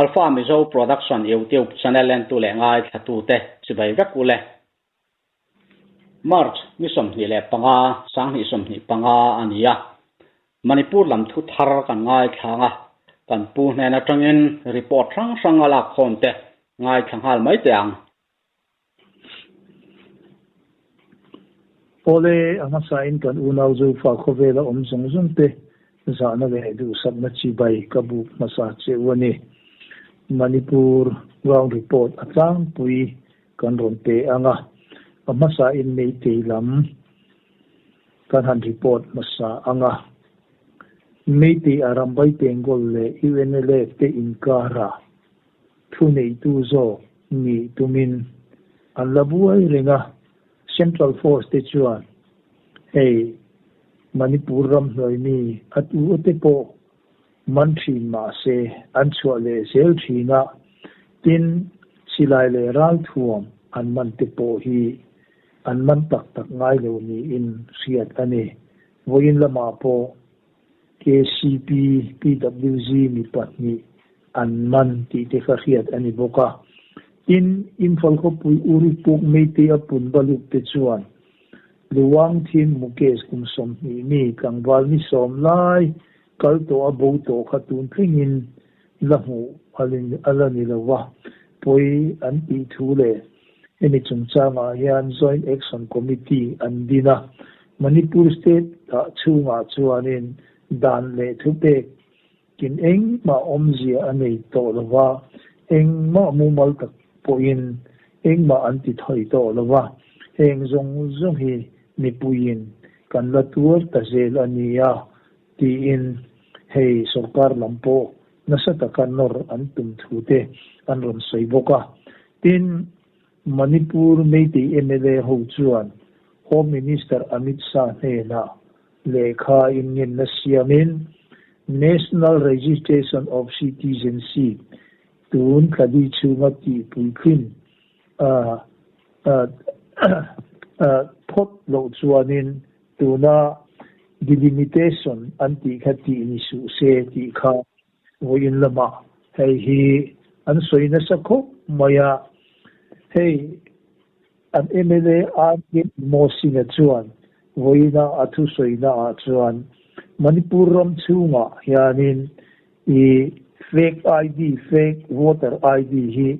Alpha Mizo Production YouTube channel entu leh ngaithlatute chibai vek ule. March ni 25, 2025 a ni a. Manipur lam thu thar kan ngaithlang a, kan pu hnen atangin report hrang hrang a lakkhawm te ngaithla nghal mai teh ang. Awle, a hmasain kan unau Zofa khawvela awm zawng zawng te zahna leh duhsakna chibai ka buk hmasa che u a ni. Manipur ground report a tlangpui kan rawn pe ang a, a hmasain Meitei lam kan han report hmasa ang a. Meitei Arambai Tengol leh UNLF te inkara thuneitu zawk nih tumin an la buai reng a, Central Force te chuan hei Manipur ramhnuai mi a tu te pawh man thin mah se an chhuah leh zel thin a, tin silai leh ralthuam an man te pawh hi an man tak tak ngai lo niin hriat a ni. Vawiin lamah pawh KCP, PWG mi pahnih an man tih te kha hriat a ni bawk a. Tin, Imphal khawpui Uripuk Meitei a pun baluk te chuan Luang Thin Mukesh kum 20 mi tlangval ni sawm lai kal tawh a bo tawh kha tun thlengin la hmuh a la ni lo va, pawi an tih thu leh hemi chungchangah hian Joint Action Committee an din a, Manipur State ah chhungah chuanin dan leh thupek kin engmah awmzia a nei tawh lo va, engmah mumal tak pawhin engmah an ti thawi tawh lo va, heng zawng zawng hi mipuiin kan la tuar ta zel a nia tiin hei sorkar lam pawh nasa taka nawr an tum thu te an rawn sawi bawk a. Tin, Manipur Meitei mla ho chuan Home Minister Amit Shah hnenah lehkha inngenna siamin National Registration of Citizenship tun thladi chhunga tihpuitlin phawt loh chuanin Tuna delimitation an tih kha tih ni suh se tih kha vawiin lamah hei hi an sawi nasa khawp mai a. Hei an mla RK Mosina chuan vawiina a thusawina ah chuan Manipur ram chhungah hianin i fake ID, fake voter ID hi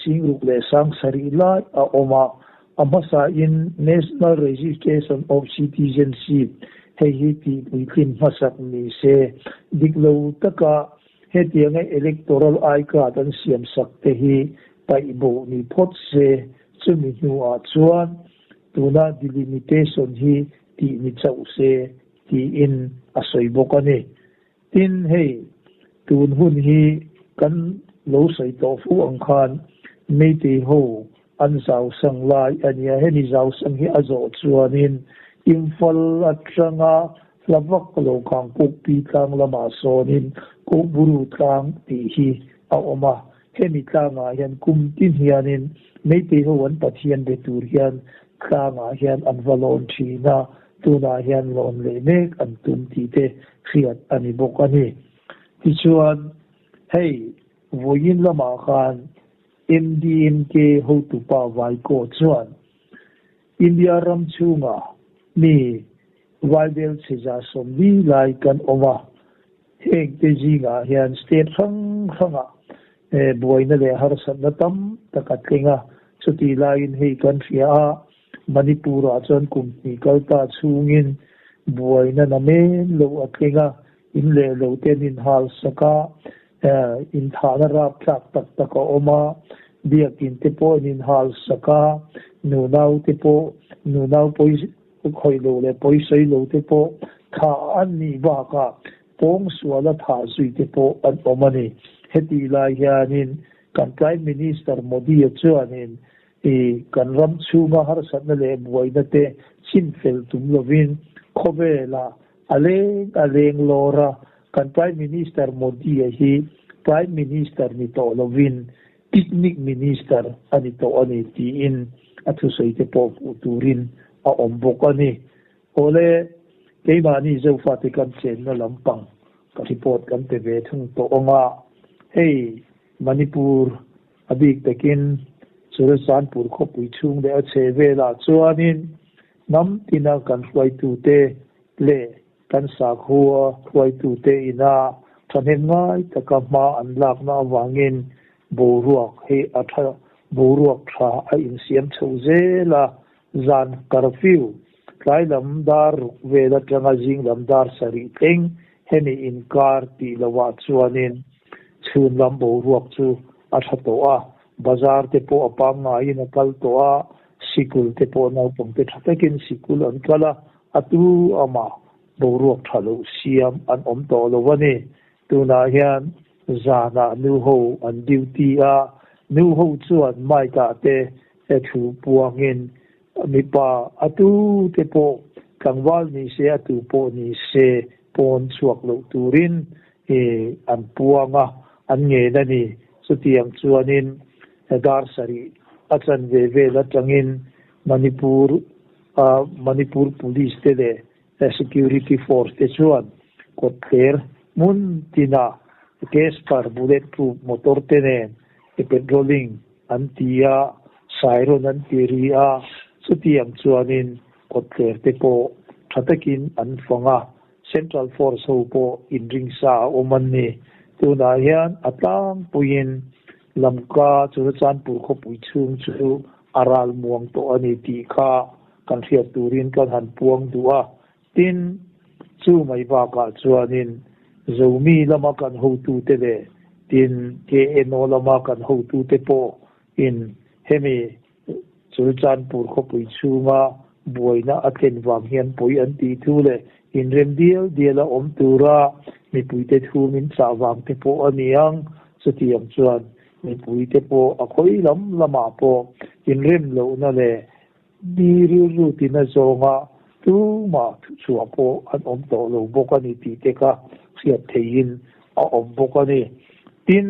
6000 700 lai a awm a, a hmasain National Registration of Citizenship hei hi tihpuitlin hmasak ni se, dik lo taka hetianga electoral I card an siamsak te hi paih bo ni phawt se, chumi hnuah chuan tuna delimitation hi tih ni chauh se tiin a sawi bawk a ni. Tin, hei tun hun hi kan lo sawi tawh fu ang khan Meitei ho an zausang lai a nia. Hemi zausang hi a zawh chuanin Imphal atanga hla vak lo Kangpokpi tlang lamah sawnin Kohburu tlang tih hi a awm a. Hemi tlangah hian kum tin hianin Meitei ho an Pathian be tur hian tlangah hian an va lawn thin a. Tunah hian lawn leh mek an tum tih te hriat a ni bawk a ni. Tichuan, hei vawiin lamah khan MDMK hotupa Vaiko chuan India ram chhunga mi Vaibel chheza 40 lai kan awm a, heng te zingah hian state hrang hrangah buaina leh harsatna tam tak a thleng a, chutih laiin hei kan hria a, Manipur-ah chuan kum hnih kal ta chhungin buaina na men lo a thleng a, in leh lo te an inhal sak a, inthahna rapthlak tak tak a awm a, biakin te pawh an inhal sak a, nunau te pawh nunau pawi khawih lo leh pawi sawi lo te pawh thah an nih bakah pawngsuala thah zui te pawh an awm a ni. Hetih lai hianin kan Prime Minister Modi-a chuanin I kan ram chhunga harsatna leh buaina te chim fel tum lovin khawvelah a leng a leng lawr a, kan Prime Minister Modi-a hi Prime Minister ni tawh lovin Picnic Minister a ni tawh a ni tiin a thusawi te pawh hmuh turin a awm bawk a ni. Awle, keimahni Zofate kan chenna lampang ka report kan pe ve thung tawh ang a, hei. Manipur a bik takin Churachandpur khawpui chhung leh a chheh velah chuanin hnam tina kan hruaitute leh kan sakhua hruaitute ina thahnem ngai taka hma an lakna avangin boruak hi a tha boruak tha a insiam chho zel a, zan curfew tlai lam dar ruk vel atanga zing lam dar sarih thleng hemi inkar tih lovah chuanin chhun lam boruak chu a tha tawh a, bazar te pawh a pangngaiin a kal tawh a, sikul te pawh naupang te tha takin sikul an kal a, a tu amah boruak tha loh siam an awm tawh lo a ni. Tunah hian zanah nu ho an duty a, nu ho chuan mic ah te thu puangin mipa a tu te pawh tlangval ni se a tu pawh ni se pawn chhuak loh turin an puang a, an ngen a ni. Chutiang chuanin dar sarih a chanve vel atangin Manipur Manipur Police te leh Security Force te chuan kawtthler hmun tinah Casper bullet proof motor te nen patrolling an ti a, siren an ti ri a, chutiang chuanin kawtthler te pawh tha takin an fang a, Central Force ho pawh inringsa a awm an ni. Tunah hian a tlangpuiin Lamka Churachandpur khawpui chhung chu a ral muang tawh a ni tih kha kan hriat turin kan han puang duh a. Tin, chu mai bakah chuanin Zomi lama kan hotute leh tin KNO lama kan hotute pawh in hemi Churachandpur khawpui chhunga buaina a thlen vang hian pawi an tih thu leh inrem dial diala awm tura mipuite thu min chah vang te pawh a ni ang. Chutiang chuan mipuite pawh a khawi lam lamah pawh inrem lohna leh mi rilru tina zawnga tumah thuchhuah pawh an awm tawh lo bawk a ni tih te kha hriat theihin a awm bawk a ni. Tin,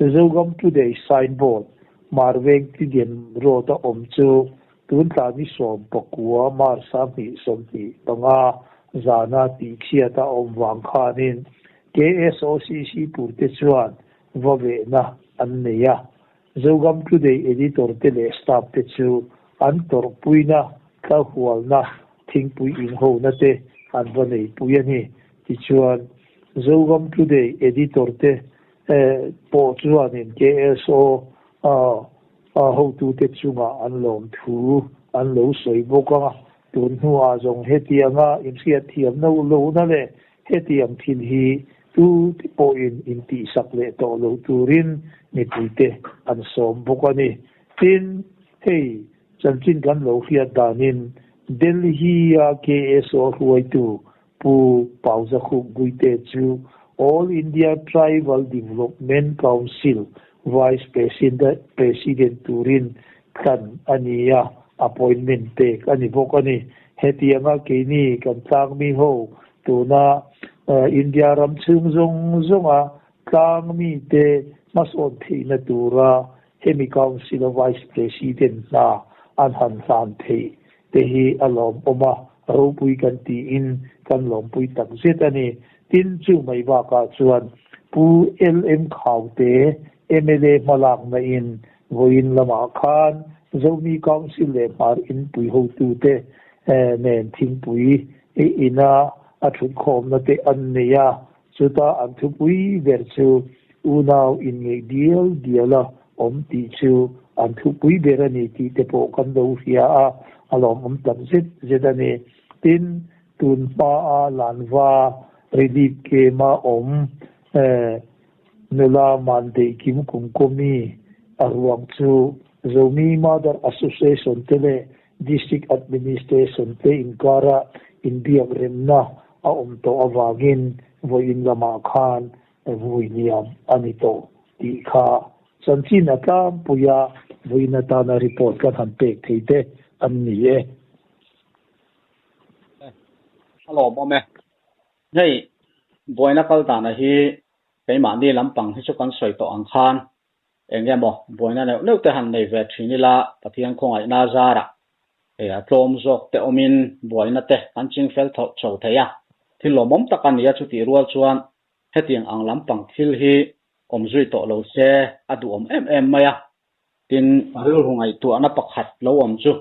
Zogam Today signboard Marveng Tidian Road a awm chu tun tla ni 19 March 2025 zana tihchhiat a awm vang khanin KSOCC purte chuan va vehna an nei a. Zogam Today editor te leh staff te chu an tawrhpuina, tlahualna, thingpui inhona te an va neipui a ni. Tichuan, Zogam Today editor te pawh chuanin KSO hotute chungah an lawm thu an lo sawi bawk a, tun hnuah zawng hetianga inhriatthiam no lohna leh hetiang thil hi tute pawhin intihsak leh tawh lo turin mipuite an sawm bawk a ni. Tin, hei chanchin kan lo hriat danin Delhi-a KSO hruaitu Pu Pauza Khup Guite chu All India Tribal Development Council Vice President turin tlan a ni a, appointment pek a ni bawk a ni. Hetianga keini kan tlangmi ho tuna India ram chhung zawng zawnga tlangmite hmasawn theihna tura hemi Council-a Vice President hna an han hlan theih te hi a lawmawm a, ropui kan tiin kan lawmpui tak zet a ni. Tin, chu mai bakah chuan Pu LM Khaute, mla hmalakna in vawiin lamah khan Zomi Council leh Hmar Inpui hotute nen thingpui ina a thutkhawmna te an nei a, chuta an thupui ber chu unau inngeih dial dial a awm tih chu an thupui ber a ni tih te pawh kan lo hria a, a lawmawm tak zet zet a ni. Tin, tun hmaa Lanva Relief Camp-a awm nula Mandeih Kim Kumkawmi a ruang chu Zomi Mother Association te leh District Administration te inkara inbiak remna a awm tawh avangin vawiin lamah khan vui liam a ni tawh tih kha chanchin a tlangpui a, vawiin atana report kan han pek thei te an ni e. A lawmawm e. Hei buaina kal dana hi keimahni lampang hi chu kan sawi tawh ang khan eng nge maw buaina neuh neuh te han nei ve thin ila Pathian khawngaihna zarah hei a tlawm zawk te awmin buaina te kan ching fel tho chho thei a, thil lawmawm tak a ni a chutih rual chuan hetiang ang lampang thil hi awm zui tawh lo se a duhawm em em mai a. Tin, rilru ngaihtuahna pakhat lo awm chu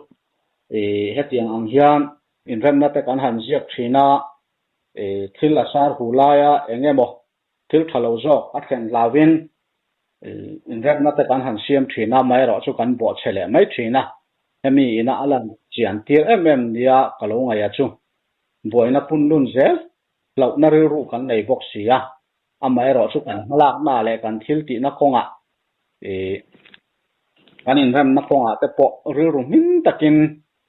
hetiang ang hian inremna te kan han ziak thin a, thil a sar hu laia eng emaw thil tha lo zawk a thlen hlauhin inremna te kan han siam thin a, amaherawhchu kan bawhchhe leh mai thin a. Hemi ina a lan chian tir em em nia ka lo ngaih a chu. Buaina punlun zel hlauhna rilru kan nei bawk si a, amaherawhchu kan hmalakna leh kan thil tihna kawngah kan inremna kawngah te pawh rilru hming takin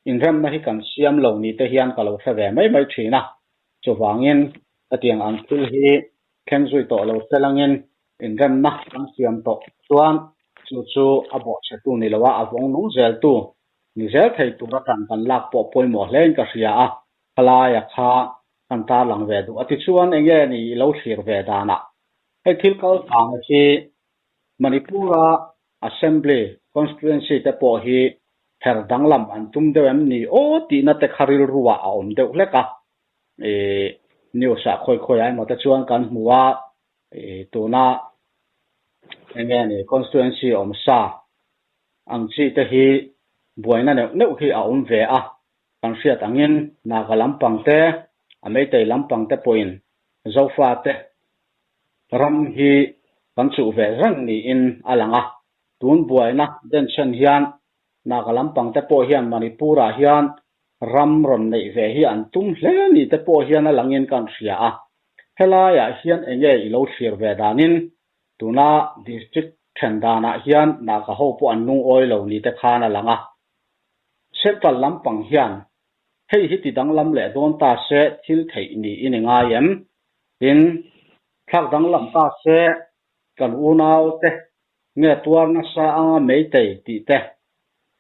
inremna hi kan siam lo ni te hian ka lo hre ve mai mai thin a. Chuvangin hetiang ang thil hi thleng zui tawh lo se langin inremna kan siam tawh chuan chu chu a bawhchhetu ni loa a vawng nung zeltu ni zel thei tur atan kan lak pawh pawimawh hlein ka hria a. Khalaia kha kan tarlang ve duh a tichuan eng nge ni i lo thlir ve danah hei thil kal vanga hi Manipur-a Assembly Constituency te pawh hi her danglam an tum deuh em ni aw tihna te kha rilruah a awm deuh hlek a. Ih news ah khawi khawi ah emaw te chuan kan hmu a, ih tuna eng nge ni Constituency awm sa ang chi te hi buaina neuh neuh hi a awm ve a. Kan hriat angin Naga lampang te, a Meitei lampang te pawhin Zofa te ram hi kan chuh ve reng niin a lang a. Tun buaina denchhen hian Naga lampang te pawh hian Manipur-ah hian ram rawn neih ve hi an tum hle ni te pawh hian a langin kan hria a. Helaiah hian enge i lo thlir ve danin tuna district then danah hian Naga ho pawh an lungawi lo ni te khan a lang a. Central lampang hian hei hi ti danglam leh dawn ta se thil theih niin i ngai em? Tin, thlak danglam ta se kan unau te nge tuar nasa anga meitei tih te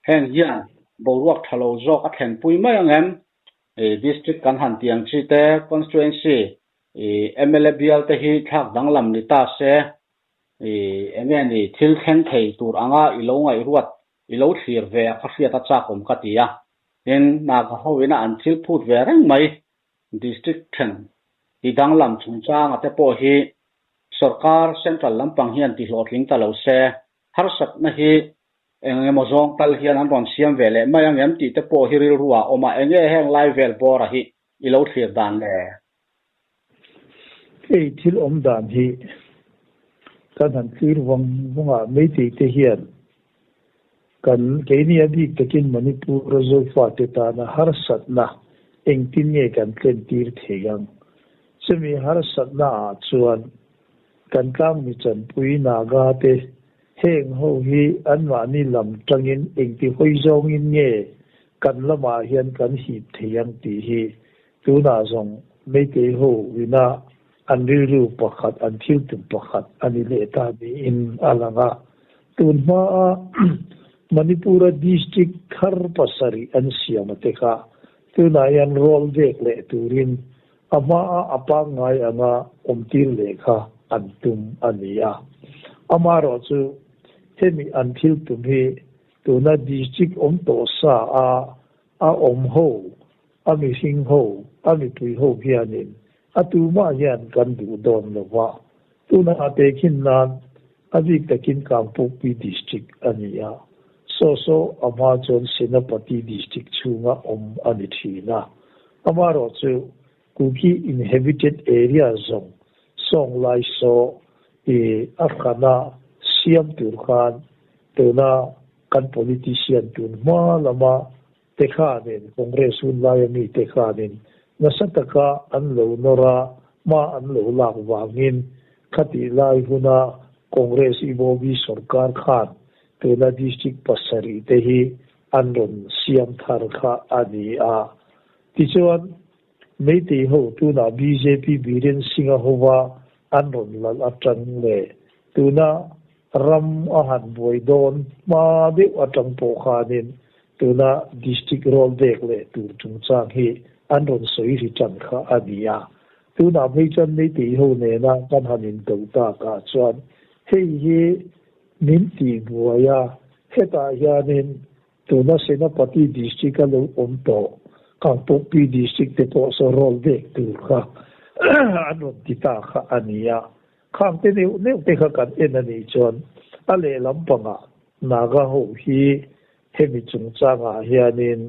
heng hian boruak tha lo zawk a thlenpui mai ang em? District kan han ti ang chi te, constituency mla bial te hi thlak danglam ni ta se eng nge ni thil thleng thei tur anga i lo ngaihruat I lo thlir ve a ka hriat a chak awm ka ti a. Tin, Naga ho ina an thil phut ve reng mai. District then ti danglam chungchanga te pawh hi sorkar central lampang hian ti hlawhtling ta lo se, harsatna hi eng emaw zawng tal hian an rawn siam ve leh mai ang em tih te pawh hi rilru ah awm a, enge heng lai vel bawra hi i lo thlir dan le? Hei thil awm dan hi kan han thlir vawng vawng a, Meitei te hian kan keini a bik takin Manipur-a Zofate tana harsatna engtin nge kan tlen tir thei ang? Chumi harsatna ah chuan kan tlangmi chanpui Naga te heng ho hi anmahni lam tangin engti hawi zawngin nge kan lamah hian kan hip thei ang tih hi Tunah zawng Meitei ho ina an rilru pakhat, an thil tum pakhat a ni leh ta niin a lang a. Tun hmaa Manipur-a district thar pasarih an siam a te kha tunah hian roll vek leh turin a hmaa a pangngai anga awmtir leh kha an tum a ni a. Amaherawhchu hemi an thil tum hi tuna district awm tawh sa a a awm ho A mihring ho, a mipui ho hianin a tumah hian kan duh dawn lo va. Tunah tehkhin nan a bik takin Kangpokpi District a ni a, saw saw a hma chuan Senapati District chhunga awm a ni thin a. Amaherawhchu Kuki inhabited area zawng sawng lai saw i a hrana siam tur khan tuna kan politician tun hma lama te khanin Congress hun laia mite khanin nasa taka an lo nawr a, hma an lo lak vangin khatih lai huna Congress IBOB sorkar khan tuna district pasarih te hi an rawn siam thar kha a ni a. Tichuan, Meitei ho tuna bjp Biren Singh-a hova an rawn lalh atang leh tuna Ram a han buai dawn hma deuh atang pawh khanin tuna district roll bek leh tur chungchang hi an rawn sawi ri tan kha a ni a. Tunah phei chuan Meitei ho nena kan han into takah chuan hei hi min tih buai a, hetah hianin tuna Senapati district a lo awm tawh Kangpokpi district te pawh saw roll bek tur kha an rawn ti ta kha a ni a. Khang te neuh neuh te kha kan en a nih chuan a lehlam pangah Naga ho hi hemi chungchangah hianin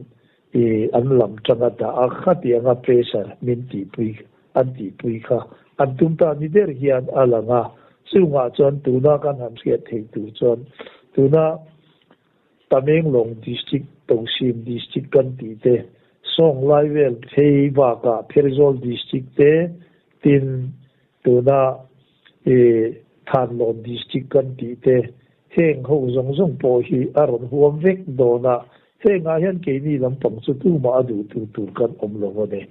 i an lam tanga dah a, khatianga pressure min tihpui an tihpui kha an tum ta ni ber hian a lang a. Chungah chuan tuna kan han hriat theih tur chuan tuna Tamenglong District, Tohsim District kan tih te, Sawnglai vel phei bakah Pherzawl District te, tin tuna i Thanlawn District kan tih te, heng ho zawng zawng pawh hi a rawn huam vek dawn a, hengah hian keini lampang chu tumah a duh tur tur kan awm lo a ni.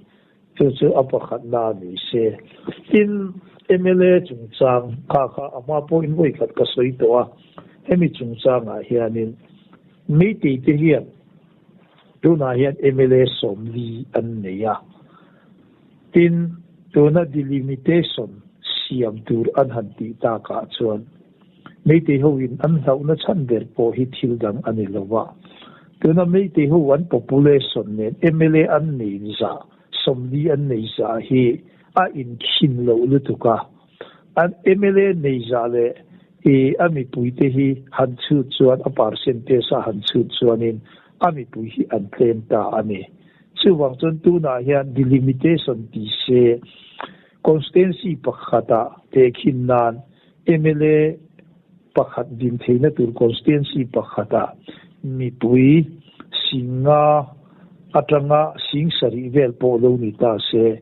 Chu chu a pakhatna a ni se. Tin, mla chungchang kha kha a hma pawhin vawi khat ka sawi tawh a, hemi chungchangah hianin Meitei te hian tunah hian mla 40 an nei a. Tin, tuna delimitation siam tur an han tih takah chuan Meitei hoin an hlauhna chhan ber pawh hi thil dang a ni lo a. Tuna Meitei ho an population nen mla an nei zah, 40 an nei zah hi a inkhin loh lutuk a. An mla nei zah leh i a mipuite hi han chhut chuan a percentage a han chhut chuanin a mipui hi an tlem ta a ni. Chuvang chuan tunah hian delimitation ti se constituency pakhata tehkhin nan mla pakhat din theihna tur constituency pakhata mipui 5000 atanga 7000 vel pawh lo ni ta se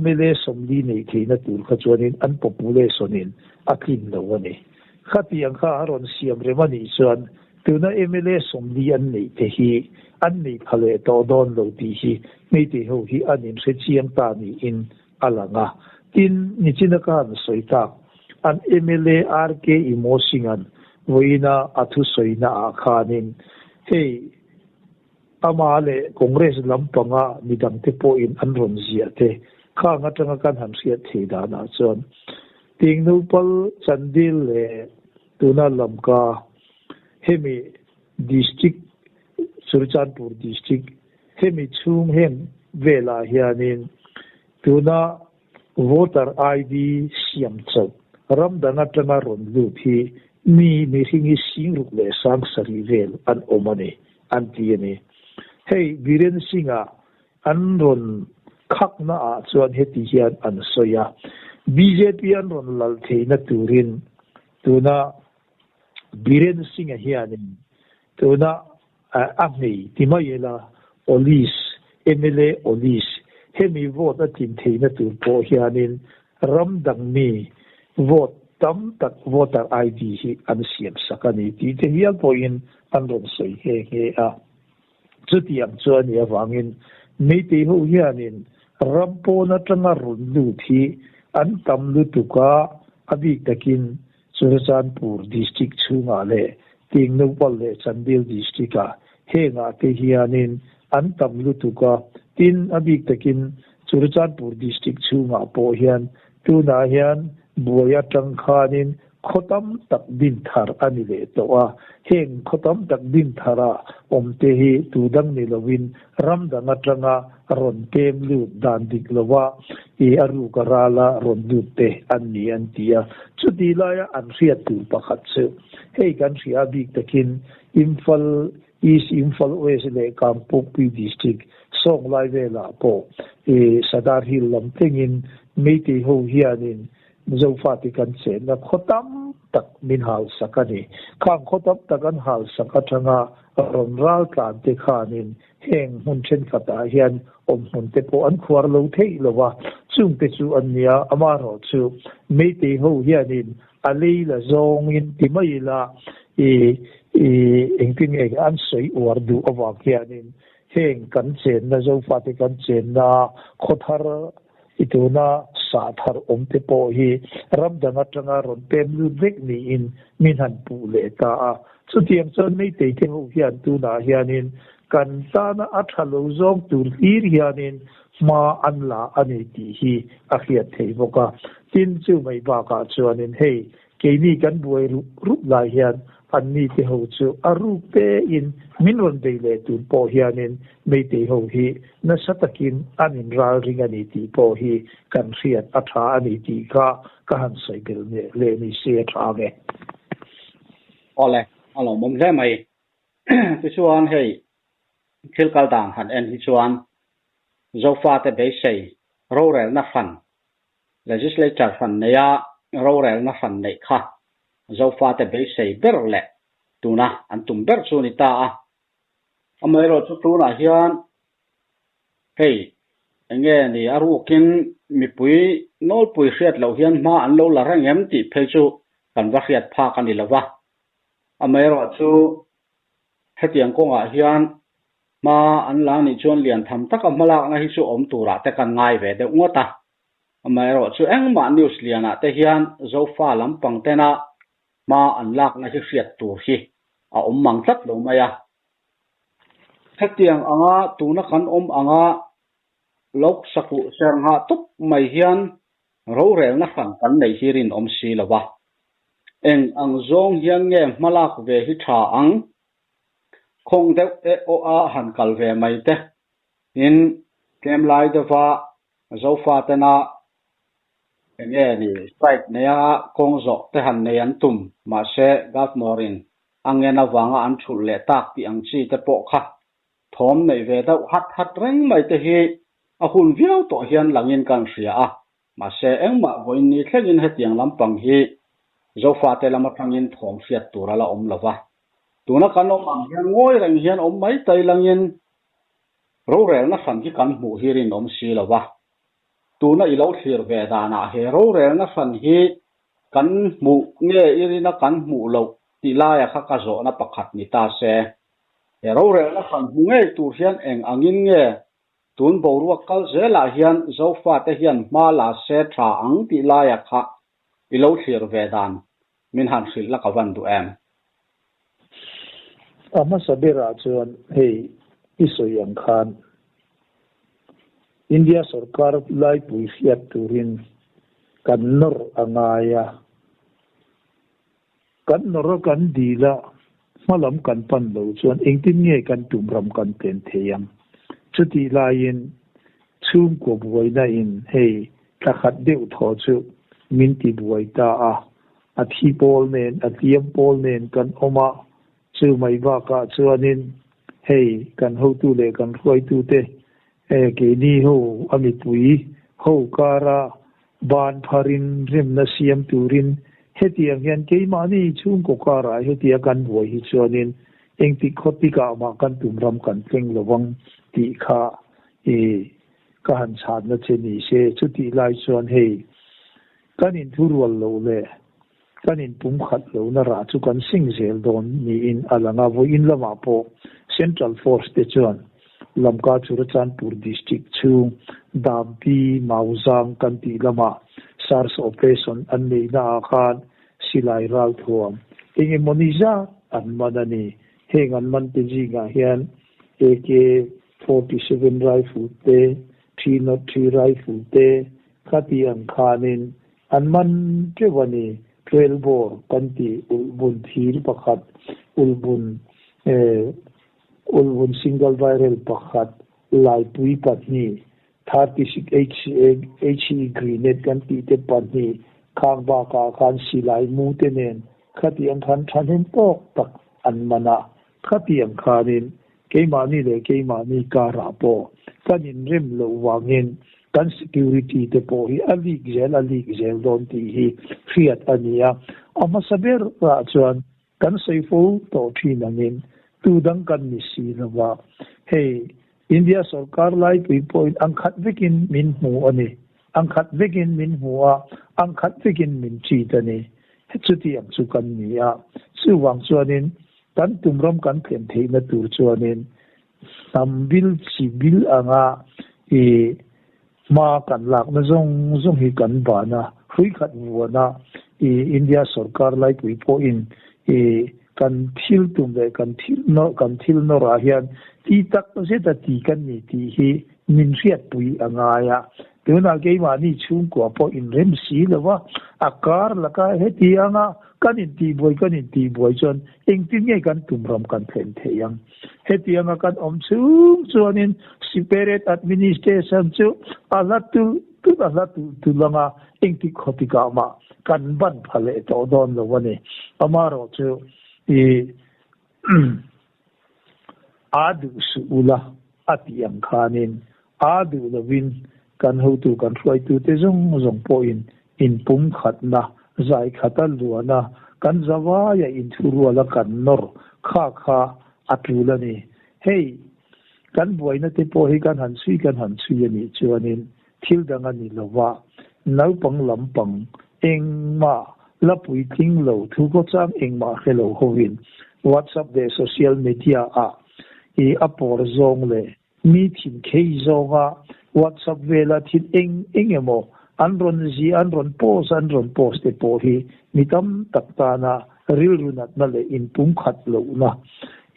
mla 40 nei theihna tur kha chuanin an population in a tlin lo a ni. Khatiang kha a rawn siam rem a nih chuan tuna mla 40 an neih te hi an nei pha leh tawh dawn lo tih hi Meitei ho hi an inhre chiang ta niin a lang a. Tin, nichina ka han sawi tak, an mla RK Imo Singh-a'n vawiina a thusawina ah khanin hei ama leh Congress lampanga midangte pawhin an rawn ziah te khang atanga kan han hriat thei danah chuan Tingnupal Chandil leh tuna Lamka hemi District Churachandpur District hemi chhung heng velah hianin tuna voter ID siam chawp ram dang atanga rawn lut hi mi mihring hi 6,007 vel an awm a ni an ti a ni. Hei Biren Singh-a an rawn khakna ah chuan heti hian an sawi a, BJP an rawn lal theihna turin tuna Biren Singh-a hianin tuna a hmei ti mai ila Olis, mla Olis, hemi vote a tlin theihna tur pawh hianin ram dang mi vote tam tak voter ID hi an siam sak a ni tih te hial pawhin an rawn sawi nghe nghe a. Chutiang chu a nih avangin Meitei ho hianin ram pawn atanga rawn lut hi an tam lutuk a, a bik takin Churachandpur District chhungah leh Tingnupal leh Chandil District ah hengah te hianin an tam lutuk a, tin a bik takin Churachandpur District chhungah pawh hian tunah hian buai atang khanin khaw tam tak din thar a ni leh tawh a, heng khaw tam tak din thara awm te hi tu dang ni lovin ram dang atanga rawn pem lut dan dik lova i a ruk a rala rawn lut te an ni an ti a. Chuti laia an hriat tur pakhat chu hei kan hria bik takin Imphal East, Imphal West leh Kangpokpui District Sawnglai velah pawh i Sadar Hill lam thlengin Meitei ho hianin Zofate kan chenna khaw tam tak min hal sak a ni. Khang khaw tam tak an hal sak atanga rawn ral tlan te khanin heng hmun thenkhatah hian awm hmun te pawh an khuar lo theih lo a, chung te chu an nia. Amaherawhchu Meitei ho hianin a lei la zawngin ti mai ila i i engtin nge an sawi uar duh avang hianin heng kan chenna Zofate kan chenna khaw thar I tuna sah thar awm te pawh hi ram dang atanga rawn pem lut vek niin min han puh leh ta a. Chutiang chuan Meitei te ho hian tunah hianin kan tana a tha lo zawng tur hlir hianin hma an la a ni tih hi a hriat thei bawk a. Tin, chu mai bakah chuanin hei. Keini kan buai rup rup lai hian anni te ho chu a ruk te in min rawn bei leh tun pawh hianin Meitei ho hi nasa takin an in ral ring a ni tih pawh hi kan hriat a tha a ni tih kha ka han sawi belh leh ni se a tha ang e. Awle, a lawmawm hle mai. Tichuan hei thil kal dan han en hi chuan Zofate beisei rorelna hran Legislature hran neia rorelna hran neih kha Zofate beisei ber leh tuna an tum ber chu a ni ta a. Amaherawhchu tunah hian hei enge ni a rukin mipui nawlpui hriat loh hian hma an lo la reng em tih phei chu kan va hriat phak a ni lo va. Amaherawhchu hetiang kawngah hian Hma an la nih chuan lian tham taka hmalakna hi chu awm turah te kan ngai ve deuh ngawt a. Amaherawh chu engmah news lianah te hian Zofa lampang tena hma an lakna hi hriat tur hi a awm mang tlat lo mai a. Hetiang anga tuna kan awm anga Lok Sakuh ser nghah tup mai hian rorelna hran kan neih hi rinawm si lo va. Eng ang zawng hian nge hmalak ve hi tha ang? Khawng deuh e aw a han kal ve mai te in tlem lai deuha Zofa tena enge ni strike neia kawng zawh te han nei an tum mahse Governor in a ngen avanga an thulh leh tak tih ang chi te pawh kha thawm neih ve deuh hat hat reng mai te hi a hun viau tawh hian langin kan hria a mahse engmah vawiin ni thlengin hetiang lampang hi Zofate lam atangin thawm hriat tur a la awm lova. Tuna kan awm ang hian ngawi reng hian awm mai tai langin rorelna hran hi kan hmuh hi rinawm si lo va. Tuna i lo thlir ve danah he rorelna hran hi kan hmuh nge i rina kan hmuh loh tih laia kha ka zawhna pakhat ni ta se. He rorelna hran hmu ngei tur hian eng angin nge tun boruak kal zelah hian Zofate hian hma la se tha ang tih laia kha i lo thlir ve dan Min han hrilh la ka van duh em? A hmasa berah chuan hei i sawi ang khan India sorkar laipui hriat turin kan nawr a ngai a, kan nawr a kan dil a, hmalam kan pan lo chuan engtin nge kan tum ram kan tlen thei ang? Chutih laiin chhungkaw buaina in hei Thla khat deuh thaw chu min ti buai ta a, a thi pawl nen, a tliam pawl nen kan awm a, chu mai bakah chuanin hei kan hotu leh kan hruaitute keini ho a mipui ho kara ban pharin remna siam turin hetiang hian keimahni chhungkaw karah hetia kan buai hi chuanin engtik khaw tikah mah kan tum ram kan tleng lovang tih kha i Ka han chhatna che ni se, chutih lai chuan hei, kan inthurual loh leh kan inpumkhat lohna rah chu kan seng zel dawn niin a lang a. Vawiin lamah pawh Central Force te chuan Lamka Churachandpur District chhung Dampi Mauzang kan tih lamah SARS operation an neihna ah khan silai ralthuam eng emawni zat an man a ni. Heng an man te zingah hian AK 47 rifle te, 303 rifle te kha tih ang khanin an man teuh a ni. Trail bore kan tih ulhbun thir pakhat, ulhbun eh ulhbun single barrel pakhat, laipui pahnih, 36 HE grenade kan tih te pahnih khang bakah khan silai mu te nen khatiang khan thahnem tawk tak an man a. Khatiang khanin keimahni leh keimahni karah pawh kan inrem loh vangin kan security te pawh hi a leak zel a leak zel dawn tih hi hriat a ni a. A hmasa berah chuan kan sawi fo tawh thin angin tu dang kan ni si lo va, hei India sorkar laipui pawhin ang khat vekin min hmu a ni, ang khat vekin min hmu a, ang khat vekin min treat a ni. Chutiang chu kan ni a, chuvang chuanin Kan tum ram kan thlen theihna tur chuanin hnam bil chi bil anga i hma kan lakna zawng zawng hi kan ban a, hrui khat vuana i India sorkar laipui pawhin i kan thil tum leh kan thil nawr kan thil nawrah hian ti tak zeta ti kan ni tih hi min hriatpui a ngai a. Tunah keimahni chhungkua pawh inrem si lo va, a kar laka heti anga kan intihbuai kan intihbuai chuan engtin nge kan tum ram kan thlen theih ang? Heti anga kan awm chhung chuanin Separate Administration chu a hla tulh tulh a hla tulh tulh anga engtik khawtikah mah kan ban pha leh tawh dawn lo a ni. Amaherawhchu i A duh suh ula a tih ang khanin a duh lovin kan hotu kan hruaitute zawng zawng pawhin inpumkhatna, zaikhata luana kan zavaia inthuruala kan nawr kha kha a tul a ni. Hei, kan buaina te pawh hi kan han chhui kan han chhui a nih chuanin thil dang a ni lova, naupang lampang engmah la puitling lo thu khawchang engmah hre lo hovin WhatsApp leh social media ah i a pawr zawng leh mi thin khei zawnga WhatsApp vela thil eng eng emaw an rawn zi an rawn post an rawn post te pawh hi mi tam tak tana rilru natna leh inpumkhat lohna,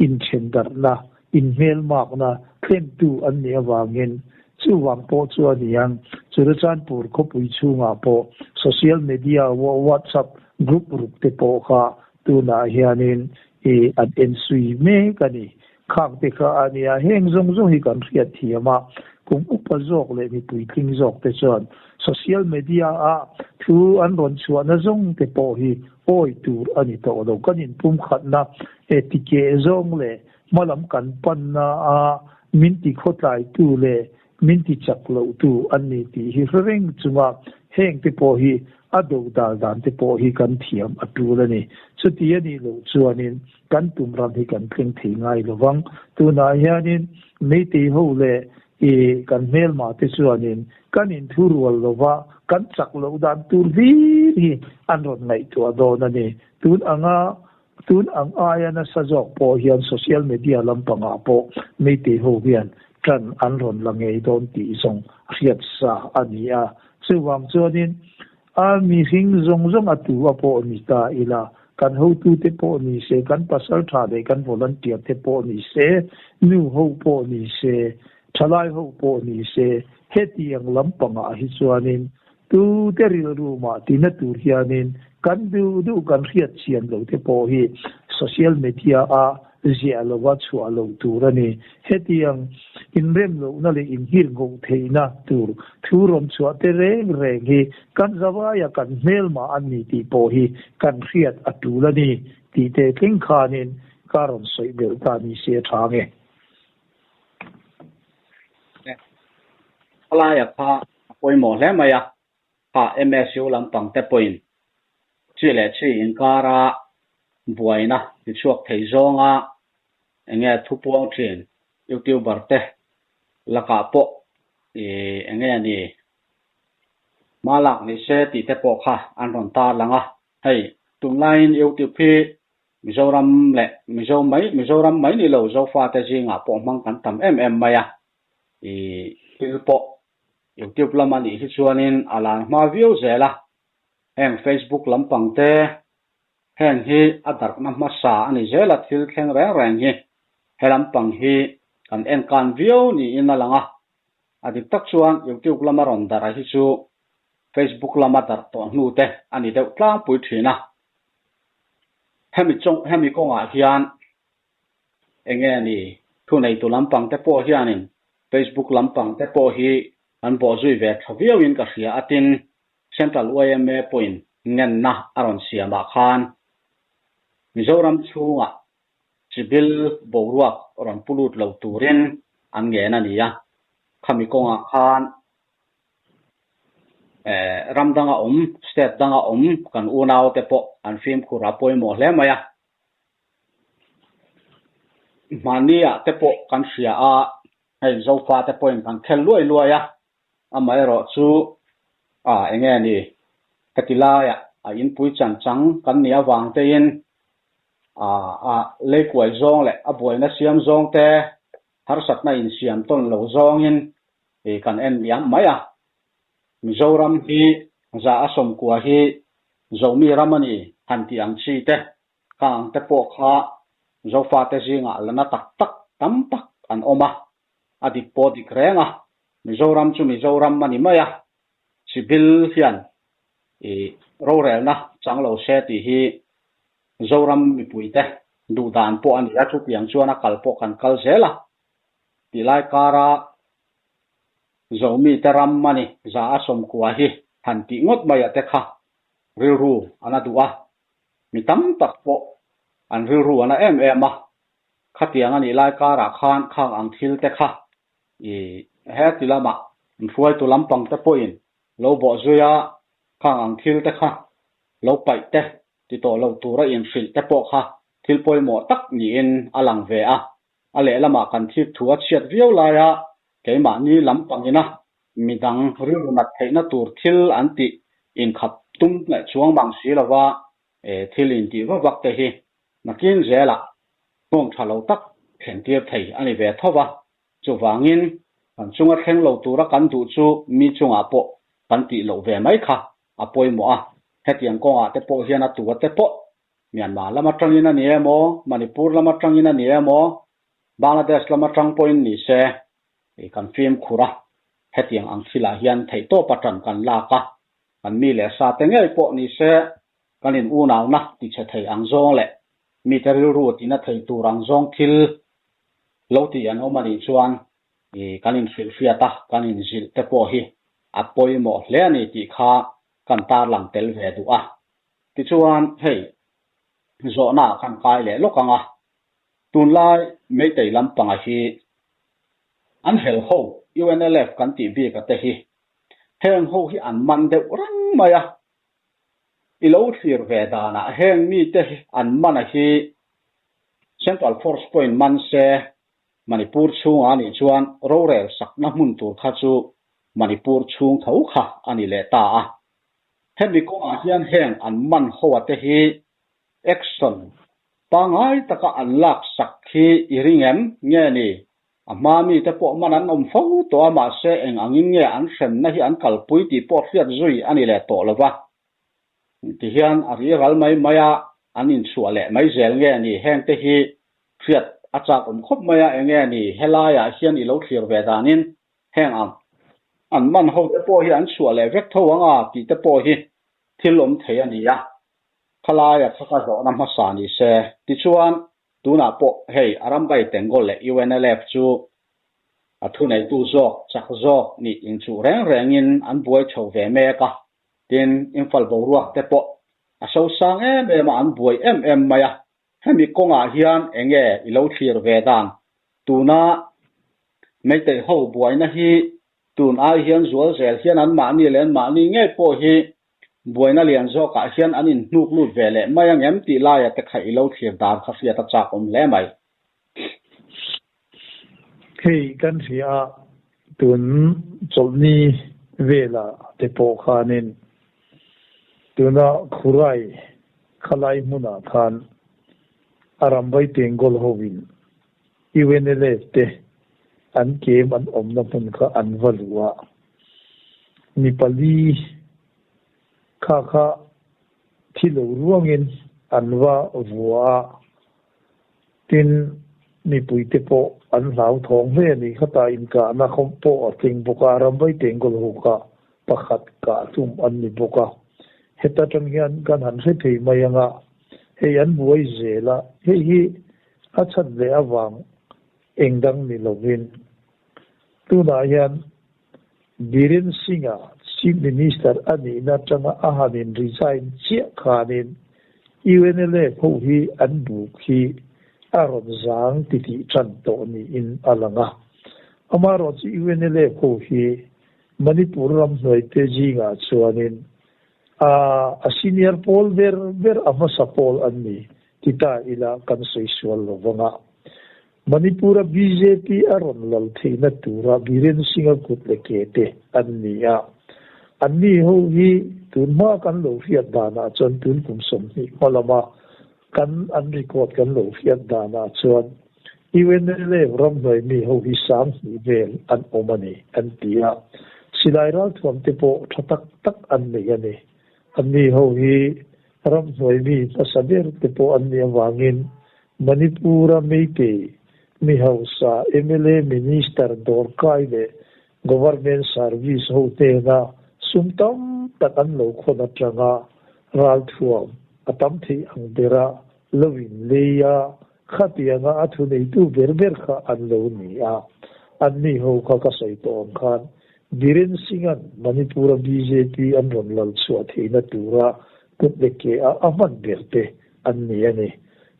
inthendarhna inhmelmakna thlentu an nih avangin chuvang pawh chu a ni ang. Churachandpur khawpui chhungah pawh social media WhatsApp group ruk te pawh kha tunah hianin i an ensui mek a ni. Khang te kha a nia, heng zawng zawng hi kan hriat thiam a, kum upa zawk leh mi puitling zawk te chuan social media a thu an rawn chhuahna zawng te pawh hi awi tur a ni tawh lo. Kan inpumkhatna e tikeh zawng leh Hmalam kan panna a min ti khawtlaitu leh min ti chak lohtu an ni tih hi hre reng chunga heng te pawh hi a do dal dan te pawh hi kan thiam a tul a ni. Chuti a nih loh chuanin kan tum ram hi kan thleng thei ngai lo vang. Tunah hianin Meitei ho leh i kan hmelma te chuanin kan inthurual lova kan chak loh dan tur hlir hi an rawn ngaihtuah dawn a ni. Tun anga Tun ang aia nasa zawk pawh hian social media lampangah pawh Meitei ho hian ṭan an rawn la ngei dawn tih zawng hriat sa a ni a. Chuvang chuanin a mihring zawng zawng a tu a pawh ni ta ila, kan hotute pawh ni se, kan pasal ṭha leh kan volunteer te pawh ni se, nu ho pawh ni se, ṭhalai ho pawh ni se, hetiang lampangah hi chuanin Tute rilru mah tina tur hianin kan duh duh kan hriat chian lo te pawh hi social media a ziah lova chhuah loh tur a ni. Hetiang inrem lohna leh inhirnghoh theihna tur thu rawn chhuah te reng reng hi kan zavaia kan hmelmah a ni tih pawh hi kan hriat a tul a ni tih te thleng khanin ka rawn sawi belh ta ni se tha nge. Khawlaia kha a pawimawh hle mai a, kha MSU lampang te pawhin chi leh chi inkara buaina ti chhuak thei zawnga enge thu puang thin youtuber te lakah pawh ih enge ni hma lak ni se tih te pawh kha an rawn tarlang a, hei tunlaiin youtube hi Mizoram leh Mizo mai, Mizoram mai ni lo Zofate zingah pawh hmang kan tam em em mai a, i thil pawh YouTube lam a nih hi chuanin a lan hma viau zel a, heng Facebook lampang te heng hi a darhna hmasa a ni zel a, thil thleng reng reng hi he lampang hi kan enkan viau niin a lang a, a dik tak chuan YouTube lama rawn darh a hi chu Facebook lama darh tawh hnu te a ni deuh tlangpui thin a. Hemi chawng hemi kawngah hian enge ni thuneitu lampang te pawh hianin Facebook lampang te pawh hi an bawhzui ve tha viauin ka hria a tin Central yma pawhin ngenna a rawn siamah khan Mizoram chhungah chibil boruak rawn pu lut lo turin an ngen a ni a, khami kawngah khan Ram danga awm, state danga awm kan unaute pawh an fimkhur a pawimawh hle mai a. Mahniah te pawh kan hria a, hei Zofa te pawhin kan khel luai luai a, amaherawh chu a enge ni heti laiah a inpui chan chang kan nih avang tein a leikuai zawng leh a buaina siam zawng te harsatna insiam tawn lo zawngin i kan en liam mai a. Mizoram hi za a sawmkua hi Zomi ram a ni han tih ang chi te, kha ang te pawh kha Zofate zingah la na tak tak tam tak an awm a, a dik pawh dik reng a. Mizoram chu Mizoram a ni mai a, civil hian i rorelna chang lo se tih hi Zoram mipuite duh dan pawh a ni a, chutiang chuan a kal pawh kan kal zel a tih lai kara Zomite ram a ni, 190 hi han tih ngawt mai a te kha rilru a na duh a, mi tam tak pawh an rilru a na em em a, khatiang a nih lai karah khan khang ang thil te kha i heti lamah an hruaitu lampang te pawhin lo bawh zui a, khang ang thil te kha lo paih te ti tawh lo tura inhrilh te pawh kha thil pawimawh tak niin a lang ve a. A lehlamah kan thik thu a chhiat viau laia keimahni lampangina midang rilru nat theihna tur thil an tih inkhap tum leh chuang mang si lova thil intih vak vak te hi nakin zelah nghawng tha lo tak thlen tir thei a ni ve tho va. Chuvangin kan chunga thleng lo tura kan duh chu mi chungah pawh kan tih loh ve mai kha a pawimawh a, hetiang kawngah te pawh hian a tua te pawh Myanmar lam atangin a ni emaw, Manipur lam atangin a ni emaw, Bangladesh lam atang pawhin ni se kan fimkhur a, hetiang ang thilah hian theihtawp atan kan lak a, kan mi leh sa te ngei pawh ni se kan in unauna tichhe thei ang zawng leh mite rilru tina thei tur ang zawng thil lo tih an awm a nih chuan kan inhrilhhriat a, kan inzilh te pawh hi a pawimawh hle a ni tih kha kan tarlang tel ve duh a. Tichuan, hei, zawhna kan kai leh lawk ang a, tunlai Meitei lampanga hi an hel ho, UNLF kan tih bik a te hi, heng ho hi an man deuh reng mai a, i lo thlir ve danah heng mite hi an man a hi Central Force pawhin man se Manipur chhungah a nih chuan rorel sakna hmun tur kha chu Manipur chhung tho kha a ni leh ta a. Hemi kawngah hian heng an man ho a te hi action pangai taka an lak sak hi i ring em? Nge ni? A hma mite pawh man an awm fo tawh a mahse eng angin nge an hremna hi an kalpui tih pawh hriat zui a ni leh tawh lo va. Tihian a ri ral mai mai a, an inchhuah leh mai zel nge ni? Hengte hi hriat a chak awm khawp mai a, enge ni helaiah hian i lo thlir ve danin heng ang an man ho te pawh hi an chhuah leh vek tho ang a tih te pawh hi thil awm thei a ni a, khalaia kha ka zawhna hmasa ni se. Tichuan, tunah pawh hei Arambai Tengol leh UNLF chu a thuneitu zawk chak zawk nih inchuh reng rengin an buai chho ve mek a, tin Imphal boruak te pawh a sosang em em a, an buai em em mai a. Hemi kawngah hian enge i lo thlir ve dan? Tuna Meitei ho buaina hi tun ai hian zual zel hian an mahni leh an mahni ngei pawh hi buaina lian zawkah hian an inhnuk lut ve leh mai angem tih laia te kha i lo thlir dan kha hriat a chak awm hle mai. Hei kan hria a, tun chawlhni vela te pawh khanin tuna Khurai khalai hmunah khan a ramvai Tengol hovin UNLF te an kem an awmna hmun kha an va luh a, mi pali kha kha thi lo ruangin an va vua a. Tin, mipuite pawh an hlauthawng hle a ni. Khata inkahna khawp pawh a tling bawk a, Ramvai Tengkawl ho kha pakhat kah tum an ni bawk a. Heta tang hian kan han hre thei mai ang a, hei an buai zel a, hei hi a chhan leh avang eng dang ni lovin tunah hian Biren Singh-a Chief Minister a nihna atanga a han in resign chiah khanin UNLF ho hi an buk hi a rawn zang titih tan tawh niin a lang a. Amaherawhchu chu UNLF ho hi Manipur ramhnuai te zingah chuanin a a senior pawl ber ber a hmasa pawl an ni ti ta ila kan sawi sual lo vang a. Manipur-a bjp a rawn lal theihna tura Biren Singh-a kut leh ke te an ni a. Anni ho hi tun hma kan lo hriat danah chuan tun kum 20 hma lama kan an record kan lo hriat danah chuan UNLA ramhnuai mi ho hi 2000 vel an awm a ni an ti a. Silai ralthuam te pawh tha tak tak an nei a ni. Anni ho hi ramhnuai mi hmasa ber te pawh an nih avangin Manipur-a Meitei mi hausa mla Minister dawrkai leh Government service ho hnena sum tam tak an lo khawn atanga ralthuam a tam theih ang bera lo in lei a, khatianga a thuneitu ber ber kha an lo ni a. Anni ho kha ka sawi tawh ang khan Biren Singh-a'n Manipur-a bjp an rawn lal chhuah theihna tura kut leh ke a a hman ber te an ni a ni.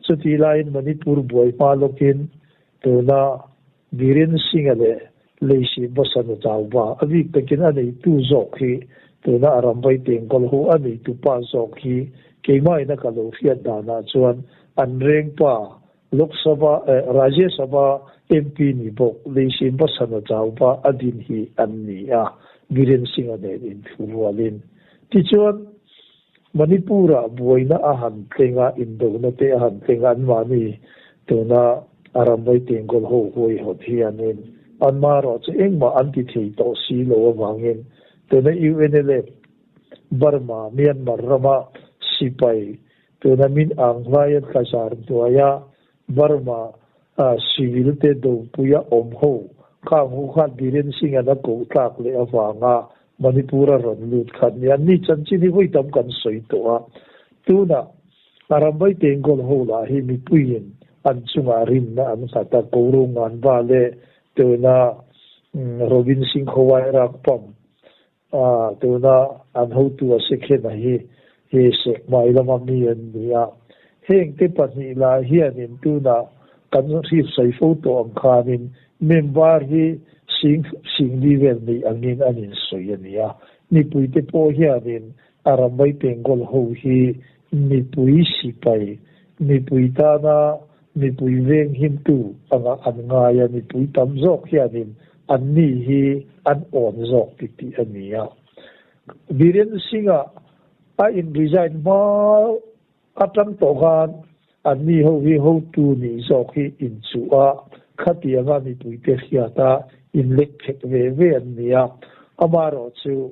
Chutih laiin Manipur buai hma lawkin tuna Biren Singh-a leh Leisi Basana Chauba a bik takin a neitu zawk hi tuna a ramvai tengkawl ho a neitu pa zawk hi keimah ina ka lo hriat danah chuan an reng pa Lok Sabha eh Rajya Sabha MP ni bawk Leisi Basana Chauba a din hi an ni a, Biren Singh-a nen inthu rualin. Tichuan Manipur-ah buaina a han tleng a, indona te a han tleng a, anmahni tuna a ramvai tengkawl ho huaihawt hianin anmarawh chu engmah an ti thei tawh si lo avangin tuna UNLF Burma, Myanmar rama sipai tuna min ang hlaia tlazar hnuaia Burma civil te dopuia awm ho khang ho khan Biren Singh-an a koh tlak leh avanga Manipur a rawn lut khat nia ni chanchin hi vawi tam kan sawi tawh a. Tunah a ramvai tengkawl ho lah hi mipuiin an chungah rinna an nghat a, Koru Nganva leh tuna Robin Singh Khawai Rakpam a tuna an hotu a Sekhena hi he Sekmai lama mi an ni a. Heng te pahnih lah hianin tunah kan hrip sawi fo tawh ang khanin member hi sing singli vel neih angin an insawi a ni a. Mipuite pawh hianin a ramvai Bengal ho hi mipui sipai, mipui tana mipui veng himtu anga an ngai a, mipui tam zawk hianin anni hi an awn zawk ti tih a ni a. Biren Singh-a a in resign hma atang tawh khan anni ho hi hotu nih zawk hi inchuh a, khatianga mipuite hriata inlek phek ve ve an ni a. Amaherawhchu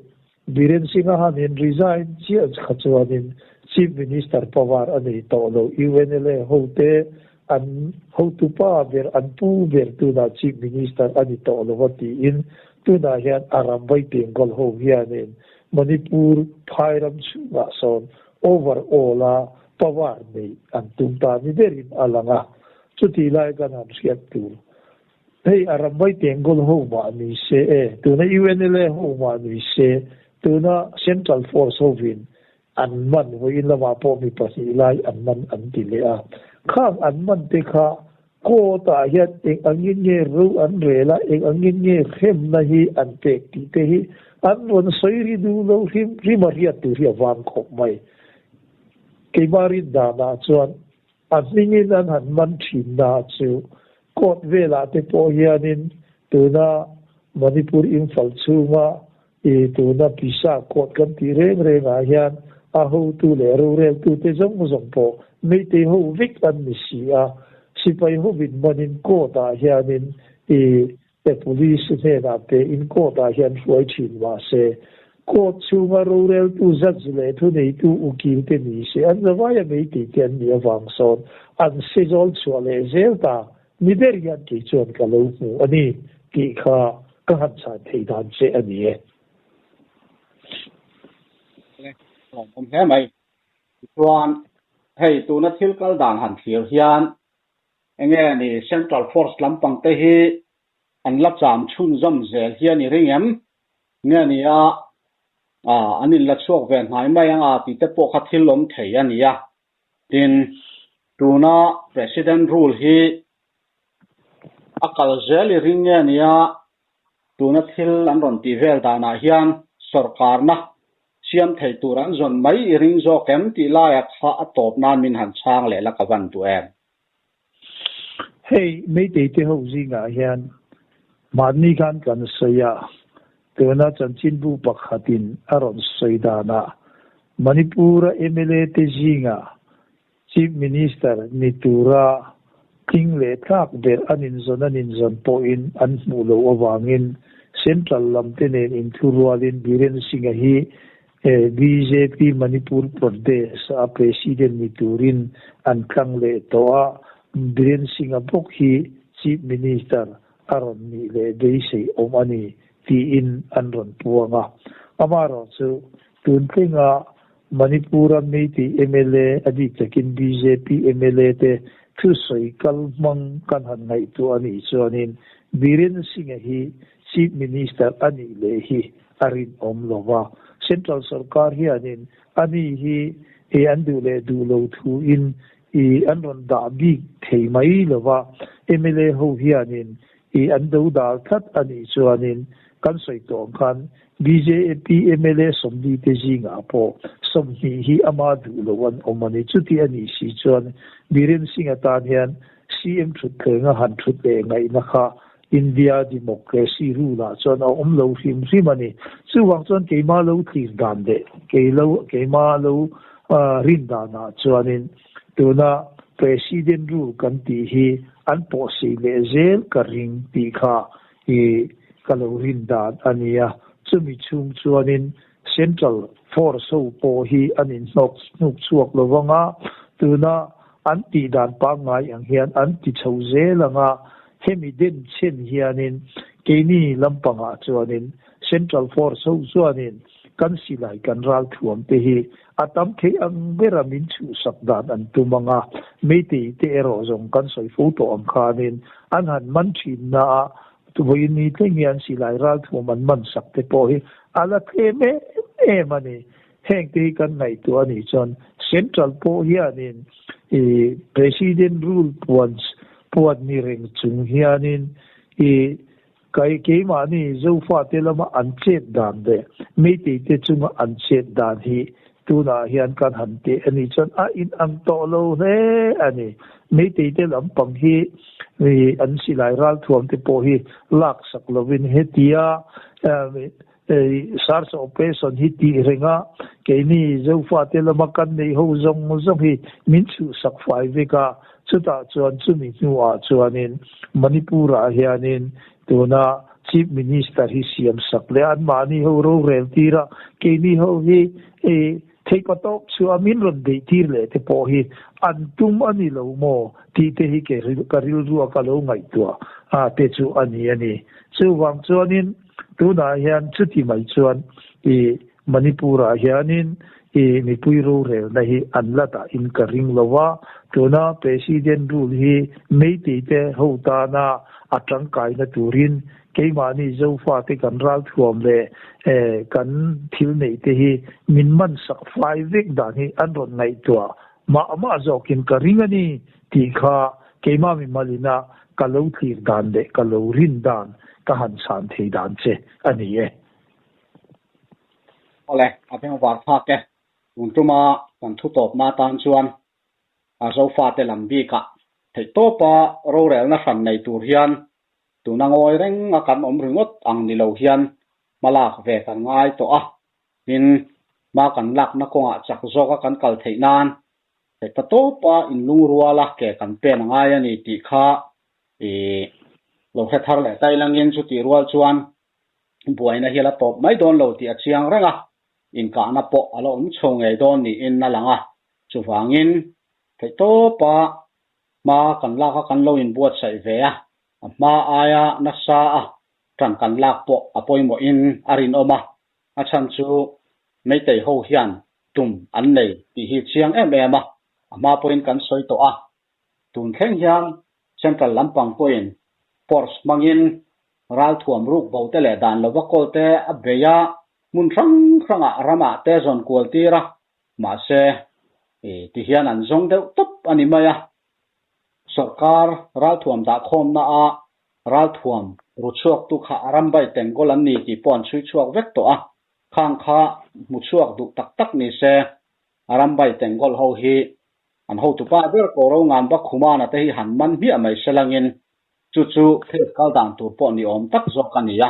Biren Singh-a han in resign chiah kha chuanin Chief Minister power a nei tawh lo. UNLA hote an hotupa ber, an pu ber tunah Chief Minister a ni tawh lo a tiin tunah hian a ram vai Bengal ho hianin Manipur phai ram chhungah sawn overall a power neih an tum ta ni berin a lang a. Chutih lai kan han hriat tur Hei a ram vai Bengal ho mah ni se e, tuna UNLA ho mah ni se, tuna Central Force hovin an man vawiin lamah pawh mi pahnih lai an man an ti leh a. Khang an man te kha court ah hian eng angin nge ro an rel a, eng angin nge hremna hi an pek tih te hi an rawn sawi ri duh lo hrim hrim a hriat tur hi a vang khawp mai. Keimah rin danah chuan A hmingin an han man thin na chu court velah te pawh hianin tuna Manipur Imphal chhunga i tuna Pisa court kan tih reng rengah hian a hotu leh roreltu te zawng zawng pawh Meitei ho vek an ni si a, sipai hovin manin court ah hianin i He police hnenah pe in court ah hian hruai thin mah se, court chhunga roreltu judge leh thuneitu ukil te ni se an zavaia meitei te an nih avang sawn an sezawl chhuah leh zel ta ni ber hian kei chuan ka lo hmu a ni tih kha ka han chhan theih dan che a ni e. Awm hle mai. Tichuan, hei tuna thil kal dan han thlir hian Enge ni Central Force lampang te hi an la cham chhunzawm zel hian i ring em? Nge ni a, an in la chhuak ve hnai mai ang a tih te pawh kha thil awm thei a ni a. Tin, tuna President rule hi a kal zel i ring nge ni a, tuna thil an rawn tih vel danah hian sawrkarna siam thei tur an zawn mai i ring zawk em tih laia kha a tawp nan min han chhang leh la ka van duh em? Hei Meitei te ho zingah hian mahni khan kan sawi a, tuna chanchinbu pakhatin a rawn sawi danah Manipur-a mla te zingah Chief Minister ni tura tling leh tlak ber an inzawn an inzawn pawhin an hmuh loh avangin Central lam te nen inthurualin Biren Singh-a hi bjp Manipur Pradesh a President ni turin an tlang leh tawh a, Biren Singh-a bawk hi Chief Minister a rawn nih leh beisei awm a ni. tiin an rawn puang a. Amaherawhchu, tun tlinga Manipur-a Meitei mla, a bik takin bjp mla te thusawi kal hmang kan han ngaihtuah a nih chuanin Biren Singh-a hi Chief Minister a nih leh hi a rinawm lo va. Central sorkar hianin ani hi e an duh leh duh lo thuin i an rawn dah bik thei mai lo va, mla ho hianin i an do dal tlat a nih chuanin kan sawi tawh ang khan bjp mla 40 te zingah pawh 20 hi ama duh lo an awm a ni. Chuti a nih si chuan Biren Singh atan hian CM thut thlenga han thut leh ngaihna kha India democracy rule ah chuan a awm lo hrim hrim a ni. Chuvang chuan keimah lo thlir dan leh kei lo keimah lo rin danah chuanin tuna President rule kan tih hi an pawhsei leh zel ka ring tih kha i ka lo rin dan a nia. Chumi chhung chuanin Central force ho pawh hi an inhnawk hnuk chhuak lo vang a, tuna an tih dan pangngai ang hian an ti chho zel ang a, hemi den chhen hianin keini lampangah chuanin Central force ho chuanin kan silai kan ralthuam te hi a tam theih ang bera min chhuhsak dan an tum ang a, Meitei te erawh zawng kan sawi fo tawh ang khanin an han man thinna a Vawiin ni thleng hian silai ralthuam an man sak te pawh hi a la tlem em em a ni. Heng te hi kan ngaihtuah a nih chuan Central pawh hianin i President rule puan puan ni reng chung hianin i kai keimahni Zofate lama an chet dan leh Meitei te chunga an chet dan hi Tunah hian kan han teh a nih chuan a inang tawh lo hle a ni. Meitei te lampang hi an silai ralthuam te pawh hi laksak lovin hetia SARS operation hi tih renga keini Zofate lama kan neih ho zawng zawng hi min chhuhsak fai vek a, chutah chuan chumi hnuah chuanin Manipur-ah hianin Tuna Chief Minister hi siam sak leh anmahni ho rorel tir a, keini ho hi theihpa tawk chu a min rawn beih tir leh te pawh hi an tum a ni lo maw tih te hi ka rilrua ka lo ngaihtuah a te chu a ni a ni. Chuvang chuanin tunah hian chuti mai chuan i Manipur-ah hianin i mipui rorelna hi an la dahin ka ring lo a, tuna President rule hi Meitei te ho tana a tangkaina turin keimahni Zofate kan ralthuam leh kan thil neih te hi min man sak fai vek dan hi an rawn ngaihtuah mah mah zawkin ka ring a ni tih kha keimah mimalina ka lo thlir dan leh ka lo rin dan ka han chhan thei dan che a ni e. Awle, a beng var phak e. Tun tuma kan thu tawpna atan chuan a Zofate lam bikah theihtawpa rorelna hran nei tur hian tuna ngawi reng a kan awm ringawt ang ni lo hian hma lak ve kan ngai tawh a, tin hma kan lakna kawngah chak zawka kan kal theih nan theihtawpa inlungruala ke kan pen a ngai a ni tih kha i lo hre thar leh ta ilangin chutih rual chuan buaina hi a la tawp mai dawn lo tih a chiang reng a, inkahna pawh a la awm chho ngei dawn niin a lang a. Chuvangin theihtawpa hma kan lak a, kan lo inbuatsaih ve a, a hma aia nasa a tan kan lak pawh a pawimawhin a rinawm a, a chhan chu Meitei ho hian tum an nei tih hi chiang em em a, a hma pawhin kan sawi tawh a, tun thleng hian Central lampang pawhin force hmangin Ralthuam ruk bo te leh dan lova kawl te a bei a, hmun hrang hrangah ramah te zawn kual tir a, mahse i ti hian an zawng deuh tawp a ni mai a. Sawrkar ralthuam dahkhawmna a ralthuam ru chhuak tu kha a rambai tengkawl an ni tih pawh an chhui chhuak vek tawh a, khang kha hmu chhuak duh tak tak ni se a rambai tengkawl ho hi an hotupa ber ko ro ngan bak khumana te hi han man hmiah mai se langin Chu chu case kal dan tur pawh ni awm tak zawk a ni a,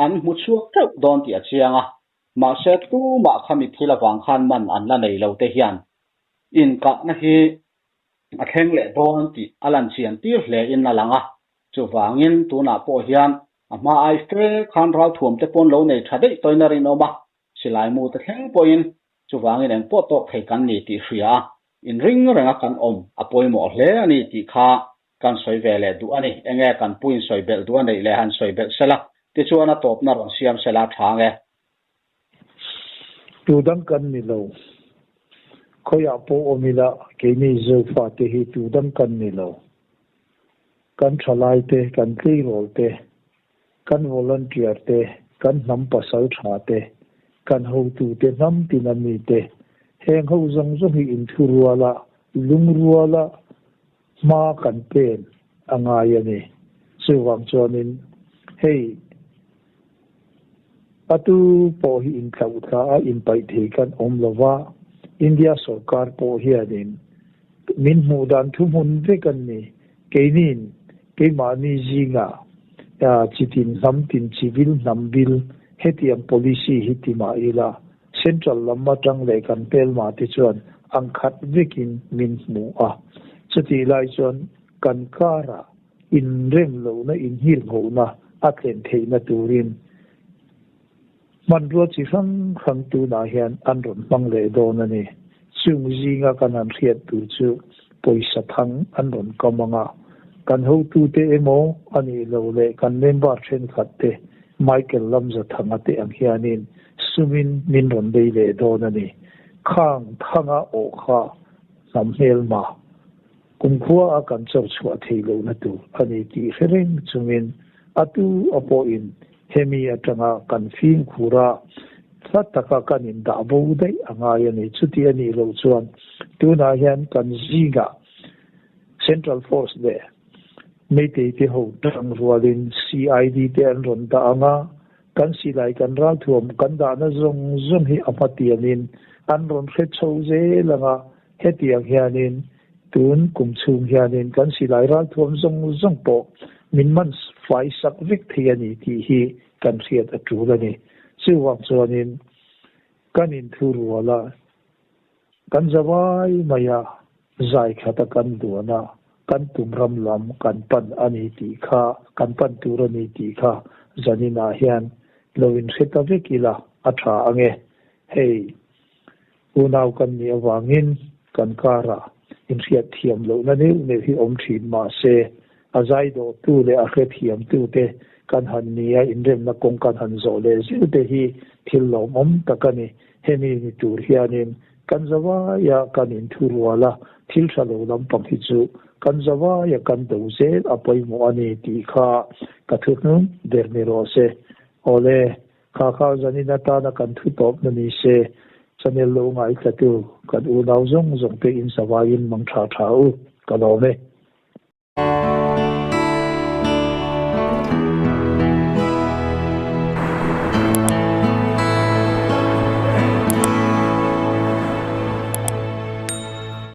an hmu chhuak teuh dawn tih a chiang a, mahse tumah kha mi thil avang khan man an la nei lo te hian inkahna hi a thleng leh dawn tih a lan chian tir hle in a lang a, chuvangin tunah pawh hian a hma ai fe khan ralthuam te pawn lo nei tha daih tawhin a rinawm a, silai mu te thleng pawhin chuvangin engpawh tawk thei kan ni tih hria a, inring renga kan awm a pawimawh hle a ni tih kha Kan sawi ve leh duh a ni. Enge kan puin sawi belh duh a neih leh han sawi belh sela. Tichuan a tawpna rawn siam sela a tha ang e. Tu dang kan ni lo. Khawiah pawh awm ila keini Zofate hi tu dang kan ni lo. Kan thalai te, kan tleirawl te, kan volunteer te, kan hnam pasal tha te, kan hotu te, hnam tina mi te, heng ho zawng zawng hi inthuruala, lungruala hma kan pen a ngai a ni. Chuvang chuanin hei a tu pawh hi inthlauhthla a inpaih thei kan awm lo va, India sorkar pawh hianin min hmuh dan thuhmun vek an ni. Keiniin keimahni zingah chitin hnam tin civil hnam bil hetiang policy hi ti mah ila, Central lam atang leh kan hmelma te chuan ang khat vekin min hmu a. Chutih lai chuan kan karah inrem lohna inhirnghohna a thlen theihna turin hmanrua chi hrang hrang tunah hian an rawn hmang leh dawn a ni. Chung zinga kan han hriat tur chu pawisa thang an rawn kam ang a, kan hotute emaw a nih loh leh kan member thenkhat te Michael Lamzathanga te ang hianin sumin min rawn bei leh dawn a ni. Khang thanga awh kha hnam hmelma kumkhua a kan chawr chhuah thei lohna tur a ni tih hre reng chungin a tu a pawhin hemi atanga kan fimkhur a, hla taka kan indah bo daih a ngai a ni. Chuti a nih loh chuan tunah hian kan zingah Central Force leh Meitei te ho tang rualin CID te an rawn dah ang a, kan silai kan ralthuam kan dahna zawng zawng hi a hmatiamin an rawn hre chho zel ang a, hetiang hianin tun kum chhung hianin kan silai ralthuam zawng zawng pawh min man fai sak vek thei a ni tih hi kan hriat a tul a ni. Chuvang chuanin kan inthu rual a. Kan zavai mai a, zai khat a kan duan a, kan tum ram lam kan pan a ni tih kha, kan pan tur a ni tih kha zaninah hian lo inhre ta vek ila a tha ang e. Hei, unau kan nih avangin kan karah inhriat thiam lohna neuh neuh hi awm thin mah se, a zai dawhtu leh a hrethiamtu te kan han ni a, inremna kawng kan han zawh leh zir te hi thil lawmawm tak a ni. Hemi ni tur hianin kan zavaia kan inthu rual a, thil tha lo lampang hi chu kan zavaia kan do zel a pawimawh a ni tih kha ka thu hnung ber ni rawh se. Awle, kha kha zanin atana kan thu tawpna ni se, channel lo ngaithlatu kan unau zawng zawng te in zavaiin mang tha tha u, ka lawm e.